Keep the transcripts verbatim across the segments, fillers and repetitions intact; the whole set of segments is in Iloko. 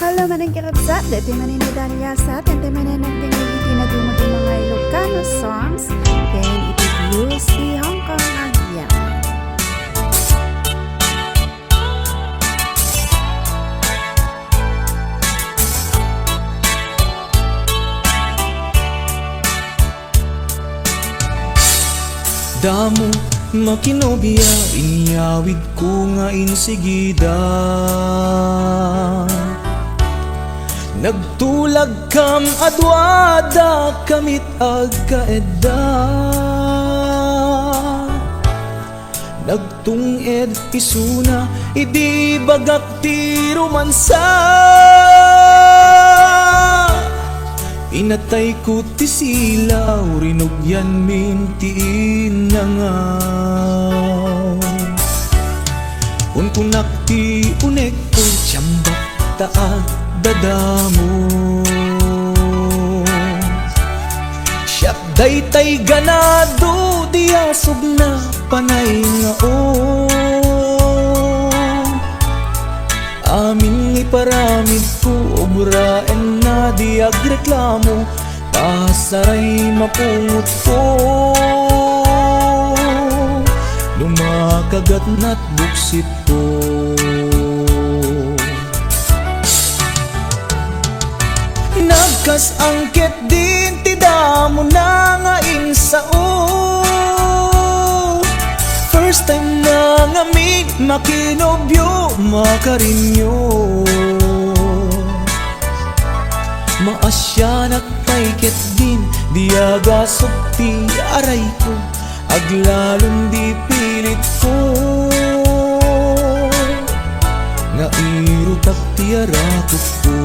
Hello, manen kakabsat, daytoy manen ni Dalia Sat, ken tay manen nagdingding iti naduma-duma nga Ilocano songs, ken iti Blues ti Hong Kong Agya. Damo makinobia, inyawidko nga insigida. Nagtulagkam a duada kamit agkaedda. Nagtung-ed isuna idi bagak ti romansa. Inatayko ti silaw, rinugianmin ti inangaw. Kunkunak ti unegko, siambak ta agdadamo. Siak daytay ganado, diasog na panay nga o. Amin nga iparamidko, obraenna, di agreklamo. Pasaray mapungotko no makagatnat buksitko. Nagkas-angket din ti damona nga insao. First time na ngamin makinobio, makarinio. Maasianak pay ketdin, di agasop ti arayko, aglalom di pilitko, nga irutak ti arakopko.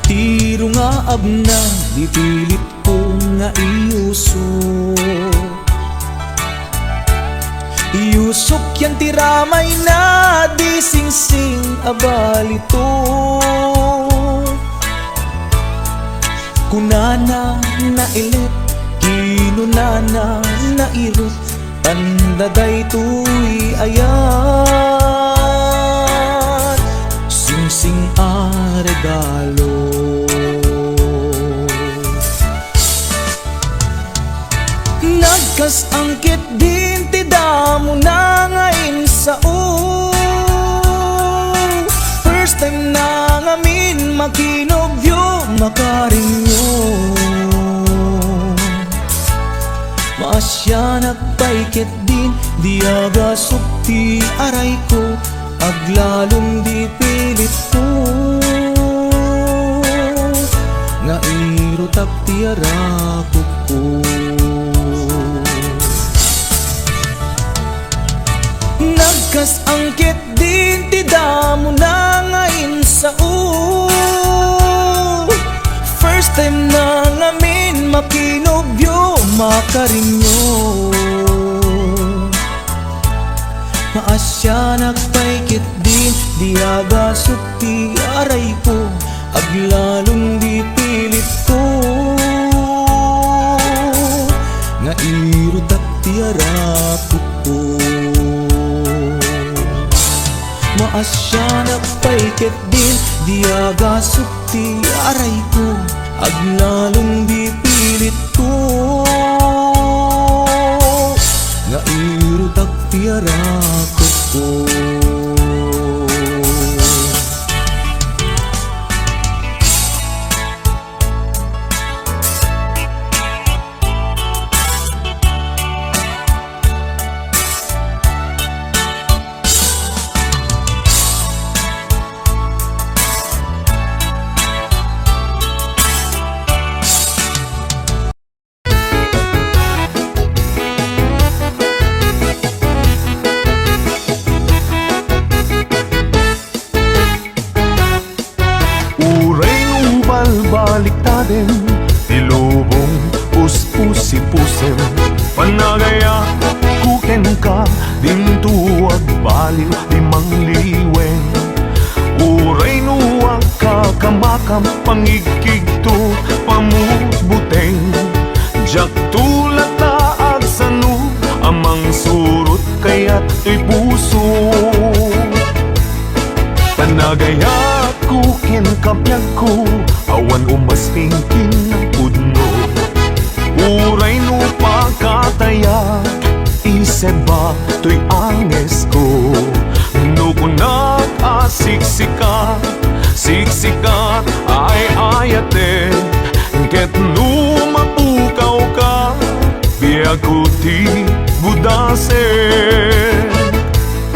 Ti rungaabna di pilitko nga iyusok. Iyusok yan ti ramayna di singsing a balitok. Kunana, nailet, kinunana, nairut, tanda daytoy ayat, singsing a regalo. Nagkas-angket din ti damona nga insao. First time na ngamin makinobio, makarinyo. Maasianak pay ketdin, di agasop ti arayko, aglalom di pilitko, nga irutak ti arakopko. Nagkas-angket din ti damona nga insao. First time na ngamin makinobio, makarinyo. Maasianak pay ketdin, di agasop ti arayko, aglalom di pilitko, nga irutak ti arakopko. Maasianak pay ketdin, di agasop ti arayko, aglalom di pilitko, nga irutak ti arakopko. Uray no balbaliktaden ti lubong Diak tulata agsano a mangsurot kayat toy puso. Panagayatko kenka, biagko, awan umasping kinapudno. Uray no pakatayak, isebak toy angesko. No kunak a siksika, siksikat ay ayatek, ket no mapukawka, biagko ti gudasen.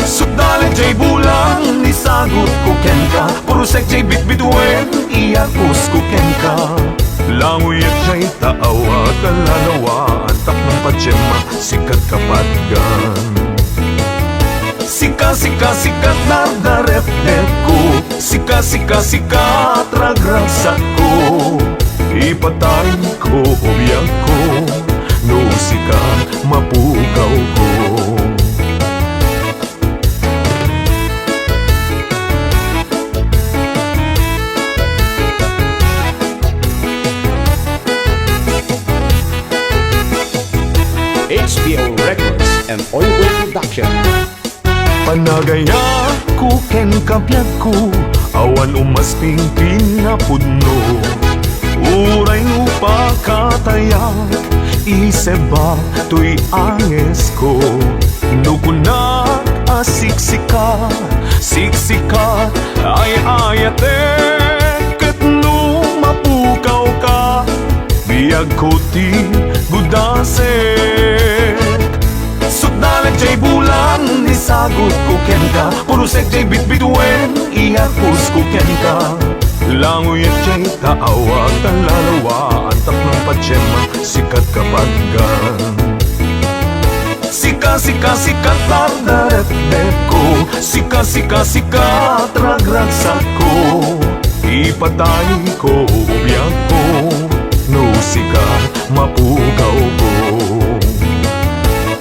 Sukdalet jay bulan, isagutko kenka, purosek jay bitbituen, iyakusko kenka. Langoyek jay taaw a kallalawaan, tapno patiemmak, sika ti kapatgan. Sika, sika, sika ti dardarepdepko, sika, sika, sika ti ragragsakko. Ipatayko o biagko, no sika mapukawko. H P O Records and Oy Oy Production. Panagayatko kenka, biagko, awan umasping kinapudno. Uray no pakatayak, isebak toy angesko. No kunak a siksika, siksika ay ayatek, ket no mapukawka, biagko ti gudasen. Sukdalet jay bulan, isagutko kenka, purosek jay bitbituen, iyakusko kenka. Langoyek jay taaw a kallalawaan, tapno patiemmak, sika ti kapatgan. Sika, sika, sika ti dardarepdepko, sika, sika, sika ti ragragsakko. Ipatayko o biagko, no sika mapukawko.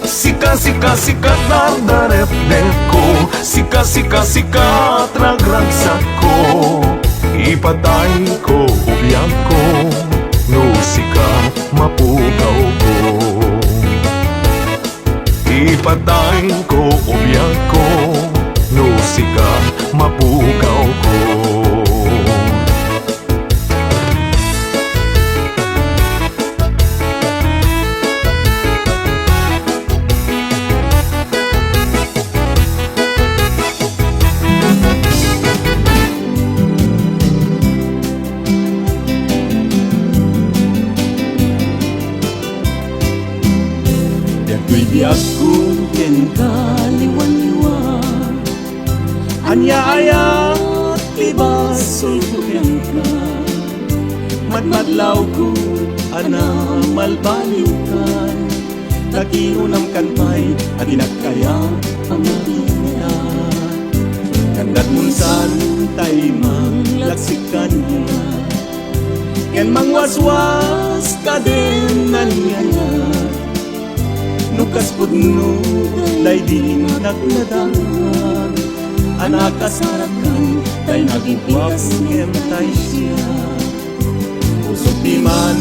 Sika, sika, sika ti dardarepdepko, sika, sika, sika ti ragragsakko. Ipatayko o biagko, no sika mapukawko. Ipatayko o biagko, no sika mapukawko. Dagitoy biagko kenka, liwan-liwan. Ania aya ti basolko kenka? Madmadlawko a namalbaliwkan, ta kinunam kan pay a dinak kayat a makita. Kandat munsan tay manglagsik kaniak, ken mangwaswas kaden aniayak. No kas pudno, daydi innak nadaan a nakasarakkan, tay nagubbuak ngem tay siak. Usok diman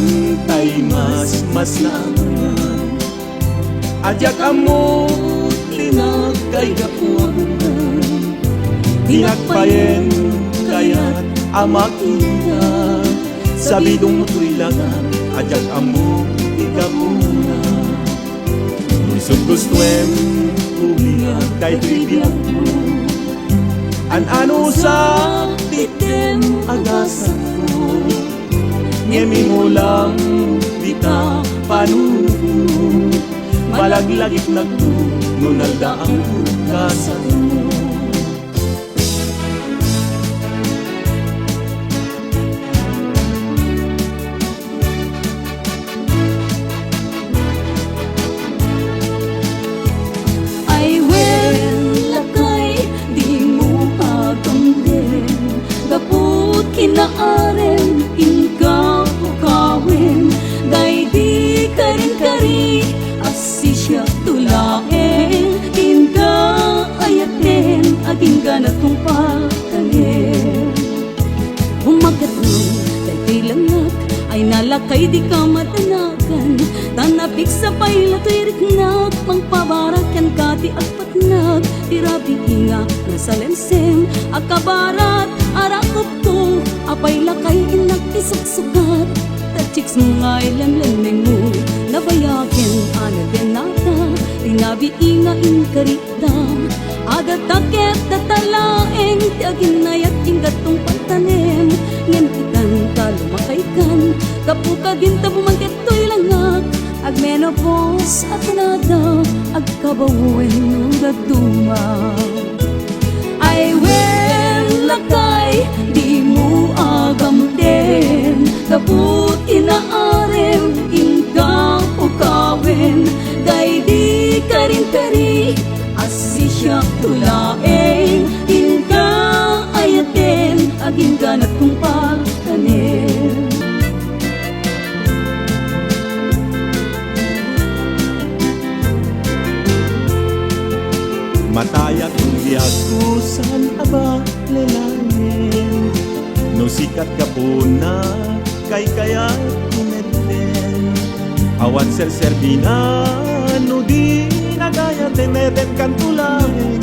tay masmasnaan a diak ammo ti nagkaigapuan. Dinak payen kayat a makita, sabidongmo toy lakat a diak ammo ti gapuna. Isut' gustoem, ubiak daytoy biagmo. An-anusak ti dem a gasatko, ngem imulam dita panunotmo. Malaglagipnakto no naldaangko gasatmo. Ay wen, lakay, dimo agamden, gapu kinaarem, inka pukawen, daydi karin-kari, a sisiak to laeng, inka ayaten, agingga natungpal kanem. Umakatno daytoy langak, ay nalakay dika madanagan, Napigsa pay la toy riknak, mangpabara kenka ti agpatnag, ti rabii nga nasalemsem a kabarat a rakupko, apay lakay innak ti suksukat, ta chicks mo nga ilemlemmengmo, nabayagen a naganata, ti nabii nga inkari Adda ket data laeng ti aginnayat, inka tungpal tanem, ngem itan ta lumakaykan, gapu kagin ta bumangket toy langak, agmenopause a tanada, agkabawen no dadduma. Ay wen, lakay, dimo agamten, gapu ti naarem, inka pukawen, daydi karinkari, Assisiak to laeng, inka ayaten, agingganat kong pagtanem. Matayak kung di agkusan a balelayen. No sikat gapuna, kaykayat ti medden. Awan serserbina, no di nagayat ti medden kanto laeng,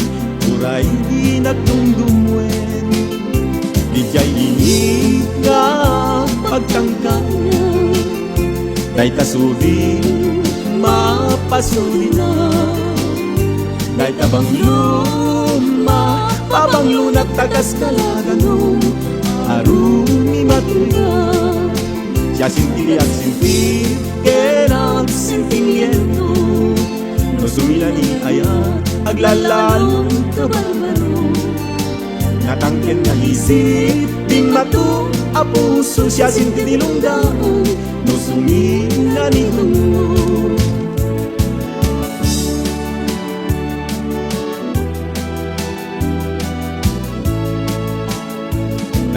uray di nagdumdumwen. Idiay init nga pagtangkana, dayta sudi mapasudina. Dayta banglo, mapabanglo, nagtagas kalagano, a rumimatuya. Siasintili agsinti, ken agsintimiento. No sumina ni ayat, aglalalo, kabarbaro. Natangken nga isip, dimmato a puso, siasintili lungdaan. No sumina ni hungo.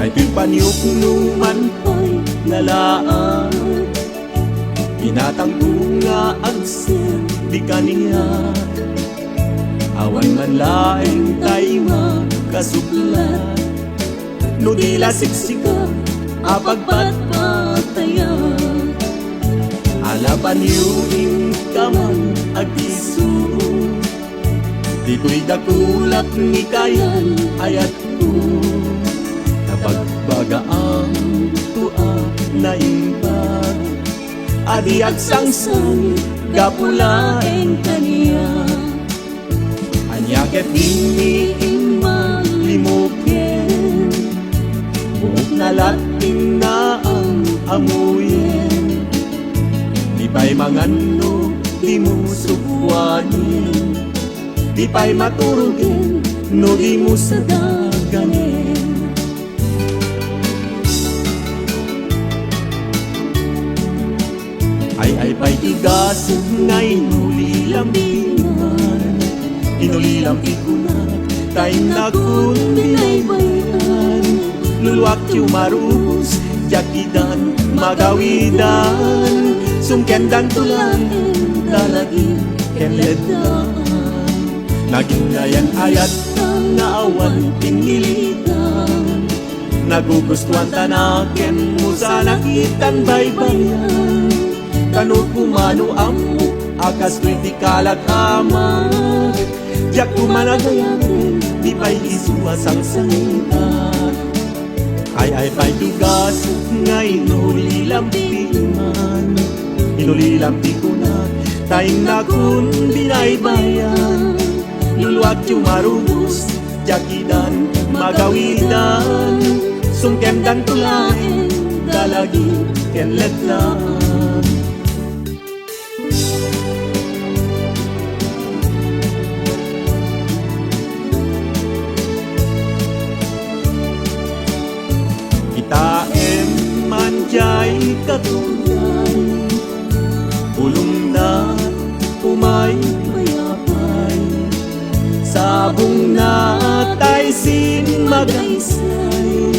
Daytoy paniuknoman pay nga laag, inatangko nga agserbi kaniak. Awan man laeng tay makasuklat, no di la siksika a pagpatpatayan. Alapanyo inka man agtiso. Ditoy dakulak ni kayan ayatko, napagbagaam to a naimbag a di agsangsangit gapu laeng kaniak. Ania ket dinmi immalimoken, buok na latta ti naam-amoyen. Di pay mangan no dimo sukuanen, di pay maturogen no dimo sadaganen. Ay-ay pay ti gasem nga inulilam ti man, inulilam ti kunak, ta innakon binaybay-an. Luluak ti umarus, diak idan magawidan, sungkendanto laeng dalagim ken letdaan. Naginggayan ayat nga awan pinnilitan. Nagugustuan ta nakem mo sa nakitan baybay-an. Kano koma no ammok a kastoy ti kalak a amak, diak koma nagayaten, di pay isu a sangsangitak. Ay-ay pay ti gasem nga inulilam ti man, inulilam ti kunak, ta innakon binaybay-an. Luluak ti umarus, diak idan magawidan, sungkendanto laeng dalagim ken letdaan. Kitaem man diay katuray, ulongna umaypayapay, sabongna tay simmagaysay,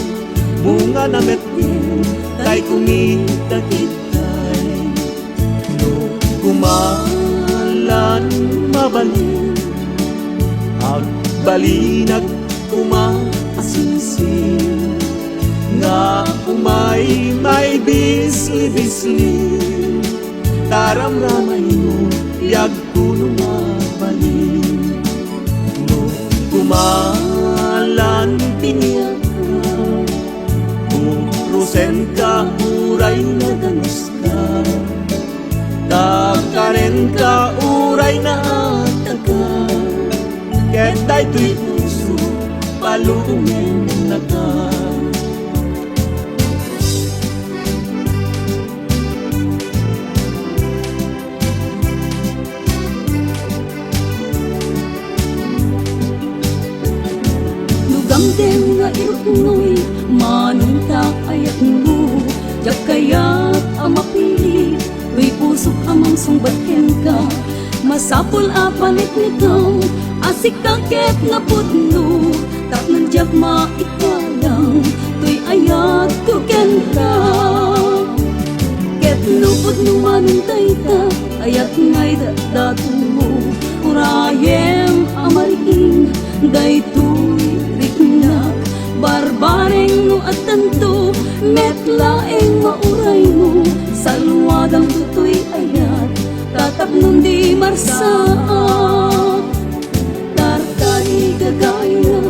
bungana met ken tay kumita kitay. No koma lan mabalin, agbalinak koma a singsing, nga umay maibisli-bisli. Taramramaymo, biagko no mabali. No kumalan piniaka, burusenka uray naganuska, takarenka uray naataka, ket daytoy puso, palumennaka. No gamdem nga iruknoy, manong ta ayatmo, diak kayat a mapili, toy pusok a mangsungbat kenka. Masapul a paniknikaw a sika ket nga pudno, tapno diak maikalang toy ayatko kenka. Ket no pudno manen dayta, ayat nga idatdatmo, urayem a mariing daytoy riknak. Barbareng no addanto, met laeng mauraymo, salwadam toy ayat, ta tapnon di marsaak. Tartari gagayna,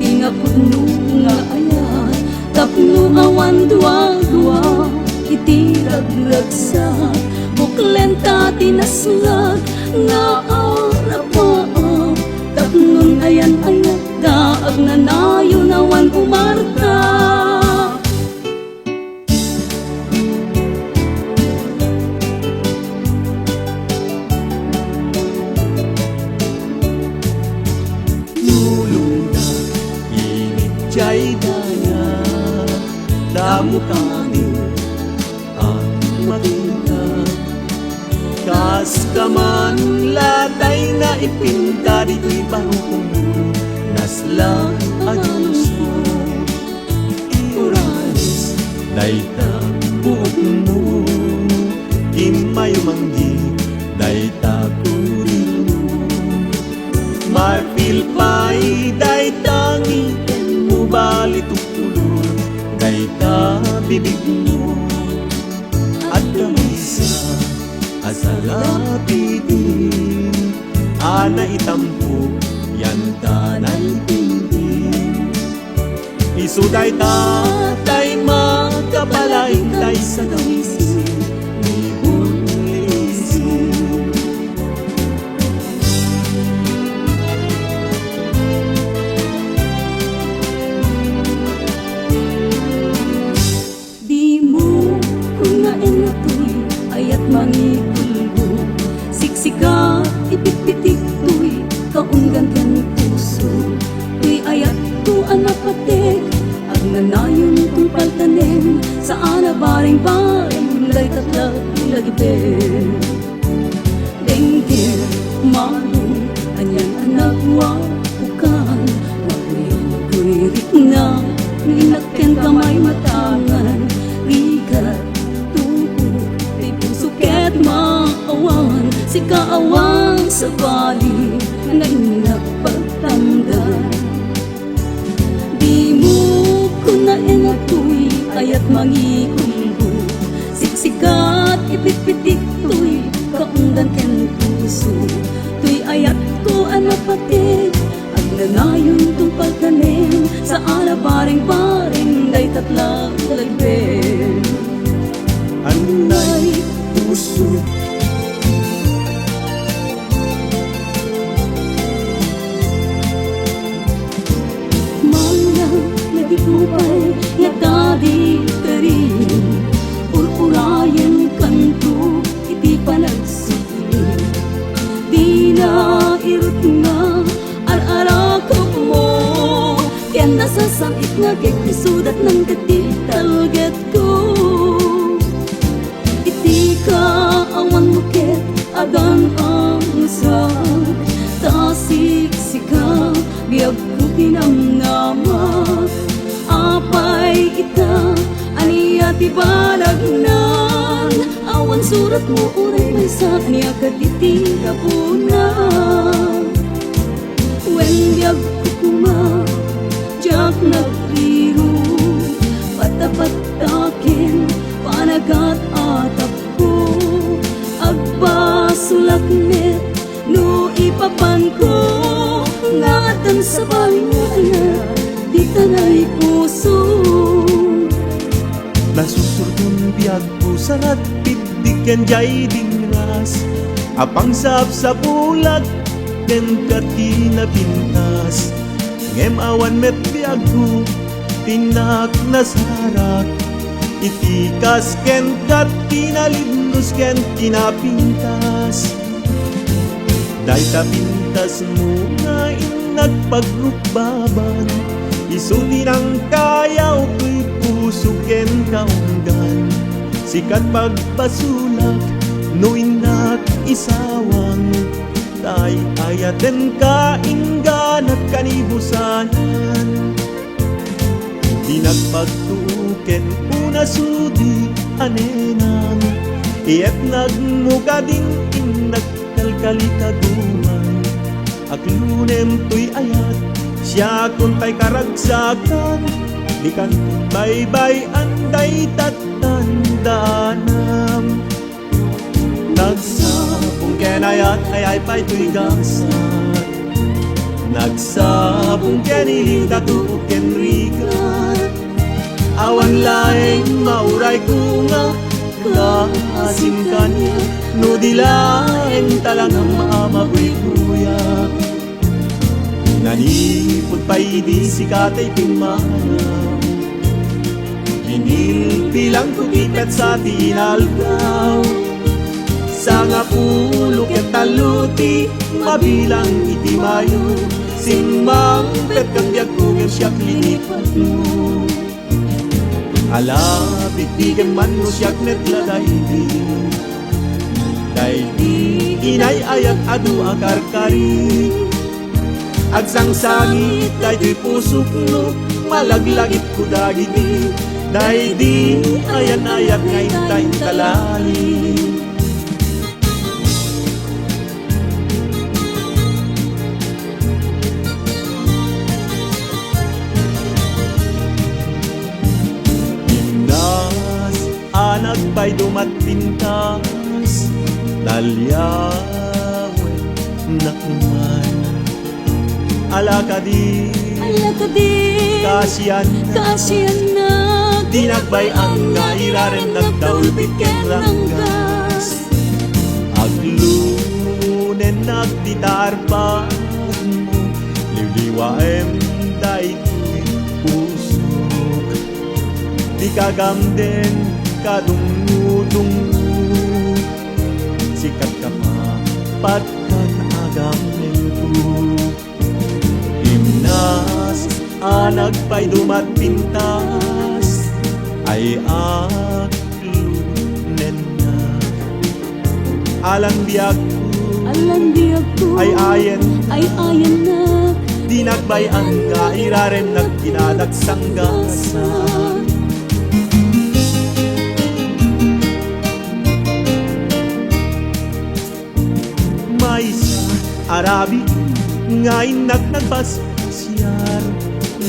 ti nga pudno nga ayat, tapno awan duadua iti ragragsak. Buklenta ti naslak nga arapaak, tapnon ayan-ayat ta agnanayon awan umarta. Nulongda, init jay daya, damo kami a makita. Kas kaman latay na ipinta ditoy barukongmo, nasla a Diosmo. Uralis dayta buokmo, immayo manggi dayta kurilmo. Marfil pay dayta ngitenmo, balitok kolor dayta bibigmo. Adda maysa a salapiti a naitampok yan ta naitintin. Isu dayta tay makapalaing tay sa dawisi ni Bullisi. Dimo kunna entoy ayat mangikulbo. Siksika ipitpitik toy kaunggan ken puso. Toy ayatko a napatek, agnanayon tungpal tanem, saan a bareng-bareng dayta laglagipem. Dengger, malong, anian a nagwapukan, maguy-guy rikna, ni nakken kamay matangan, rigat, tuok, ti puso ket maawan, sika awan sabali, nga innak pagtanggal. Dimo kunna entoy ayat mangikulbo. Siksikat ipitpitik toy kaungdan ken puso. Toy ayatko a napatik, agnanayon tungpal tanem, saan a bareng-bareng dayta laglagipem. Anday puso. Mangla, nagipupay, nga kadi karin, ur-urayen kanto iti panagsubli. Dina irutnga, ar-arakepmo, ken nasasam-it nga agegsudat nangted ti talgetko. Iti kaawanmo ket agan-angusak, ta siksika, biagko ti namnamak. Apay ita, ania ti balagnan? Awan suratmo uray maysa, ania kadi ti gapuna? Wen biagko koma, diak nagriro, patapattaken, panagat-atap ko, Panko nga addan sabali nga ayat, dita naipuso. Nasursurton biagko, sarat pitdi ken diay dingras, a pangsapsapulak ken kat kinapintas. Ngem awan met biagko, tinnak nasarak iti kas ken kat kinalibnos ken kinapintas. Dayta pintasmo nga innak pagrukbaban, isu ti nangkayaw toy puso ken kaunggan. Sikat pagbasolak no innak isawang, tay ayatenka ingganak kanibusanan. Di nagpagtuo ken unasudi a nenang, iyetnagmo kadin innak kalkalikaguman. Aklunem toy ayat, siakon tay karagsakan, dikan baybay-an dayta tandanam. Nagsabong ken ayat, ayay pay toy gasat. Nagsabong ken iliw, dato ken rigat. Awan laeng maurayko nga kaasim kaniak, no di laeng talangam a mabuybuyak. Nanipud pay idi sika tay pimmanaw, binilbilangko ti petsa ti inaldaw. Sangapulo ket tallo ti mabilang iti Mayo, simmangpetkam biagko ngem siak linipatmo. Ala, bigbigen man no siak met la daydi. Daydi inay-ayat adu a karkari. Agsangsangit daytoy pusok no malaglagipko dagiti daydi ayan-ayat nga inta intalali. Innas a nagpaydum a pintas, taliawennak man. Ala kadi, ala kadi, kaasian, kaasiannak, di nagbay-an nga iraremnak ta ulpit ken ranggas. Aglunennak ti tarpagmo, liwliwaem daytoy pusok. Di kagamden kadungudungo, sikat ka pa, patkan agamdenko. Imnas a nagpaydum a pintas, ay aklunennak. Alan biagko, alan biagko, ay ayen, ay ayennak. Di nagbay-an nga iraremnak kinadagsanggasan. Maysa a rabii nga innak nagpaspasiar,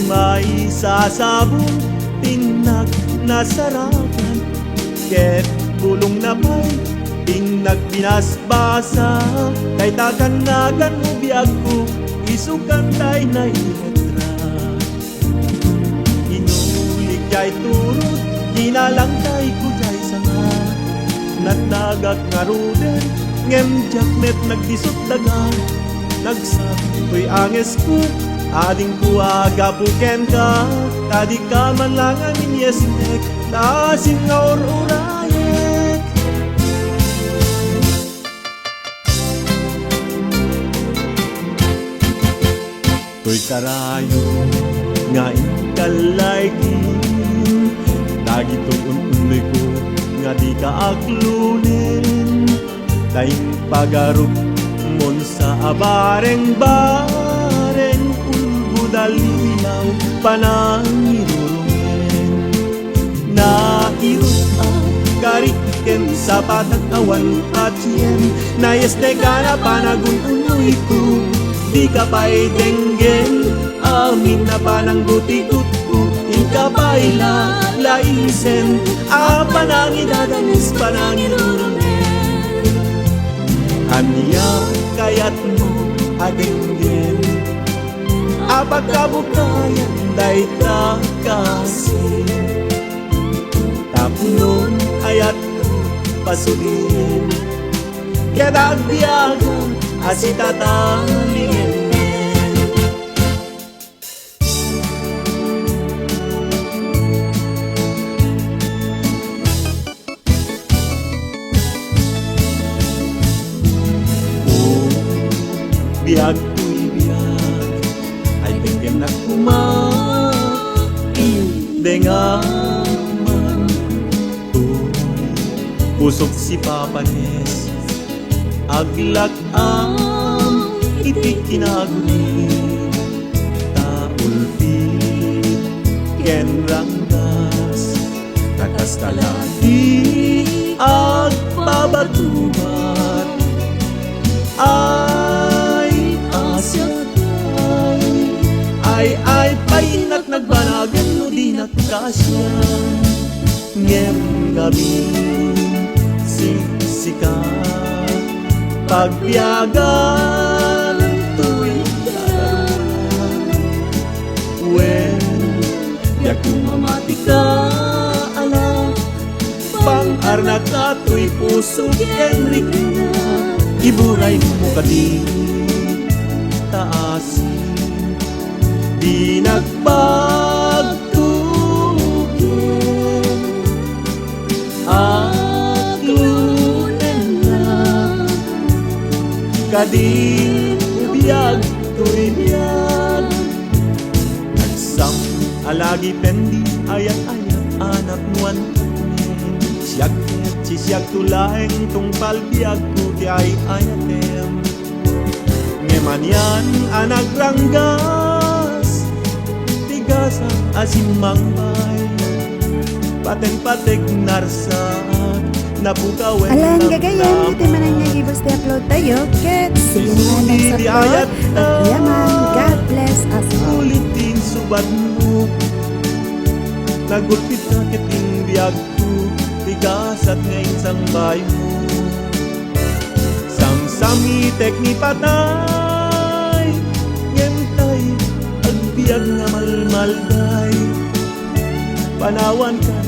maysa a sabong ti innak nasarakan, ket bulongna pay ti innak binasbasa. Dayta kannaganmo biagko, isukan tay nailetra. Inulik jay turod, dinalangtayko jay sanga. Natnagak ngaruden, ngem diak met nagdisut daga. Nagsaptoy angesko, adingko a gapu kenka, ta dika man lang aminyesnek, ta asin nga ur-urayek. Toy karayo nga inkallayki, dagitoy un-unnoyko nga dika aklunen, ta impagarupmon sa a bareng-bareng, ulbod a lilaw, panangirurumen. Nairut a karik ken sapatak awan patien, nayesnek a panagun-unnoyko, dika pay denggen. Amin a pananggutikutko, inka pay lalaisen a panangidadanes, panangirurumen. Ania kayatmo Tinggil a pagkabukayan dayta kasi. Tapno ayat pasudien ket agbiagan a sitatalingen. O, biag toy biag, ay benggennak koma, indengam. O, pusok sipapanes, aglak-am iti kinaguri, ta ulpit ken ranggas, ta kasta la ti agpabatubat. Ay, asiak, ay, ay, ay, pay innak nagbanagan no dinak kasian. Ngem ngamin, siksika, pagbiagan toy dalan. Wen, biag koma matika, ala, pang-arnaka toy puso ken rikna. Iburaymo kadi ta asi, dinak pagtugen. Aklonenna kadi biag toy biag. Nagsam a lagi pendi ayat-ayat a napnuan. Siak ket sisiakto laeng tungpal biagko ti ay-ayatem. Ngem anian a nagranggas, ti gasa a simmangbay, paten-patek narsaak, napukawen. Alan gagayyem, iti manang nga gibus ti upload tayo, ket sige nga, next upload. Agyaman, God bless us all. Ulit ti insubatmo, nagulpitka ket ti biag ti gasat nga insangbaymo. Samsamitek ni patay, ngem tay agbiag nga malmalday. Panawankan,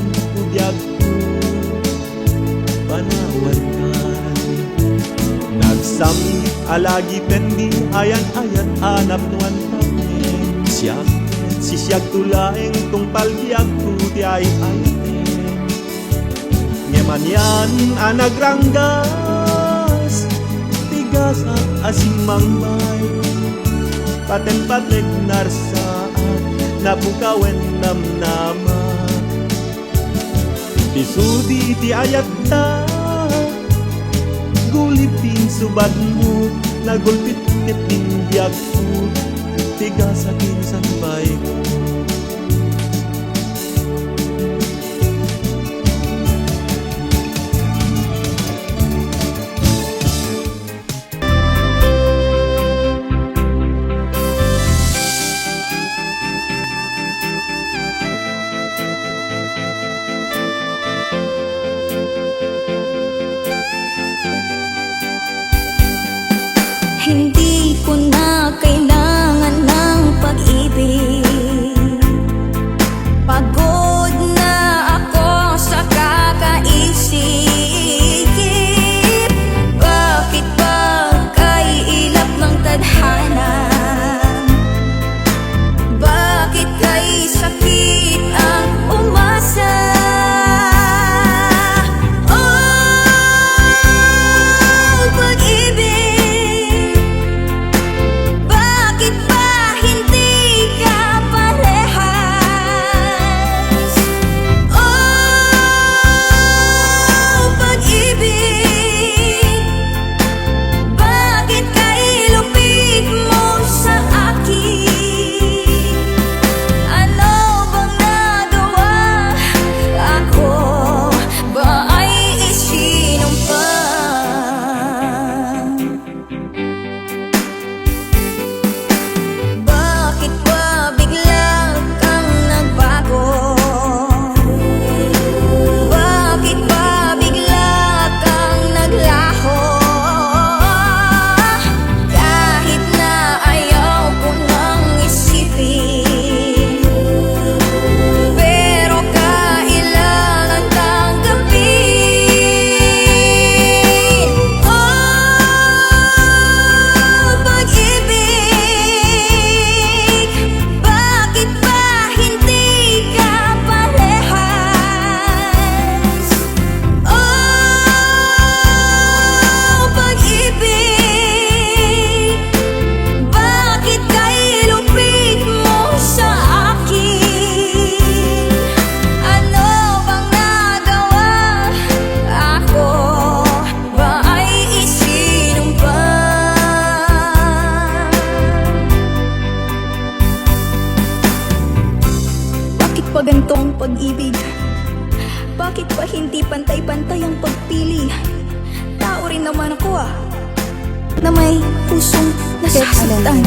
biagko, panawankan. Nagsam a lagi pendi ayan-ayat a napnuan tamen. Siak, sisiakto laeng tungpal biagko ti ay-ayatem. Ngem anian a nagranggas, ti gasa a simmangbay, paten-patek narsaak, napukawen namnamak. Ti sudi ti ayatta, gulip ti insubatmo, nagulpit ket ti biagko, ti gasa ti insangbayko. Hindi ko na kailangan ng pag-ibig. Pag-ibig, bakit ba hindi pantay-pantay ang pagpili? Tao rin naman ako ah, na may pusong nasasaktan.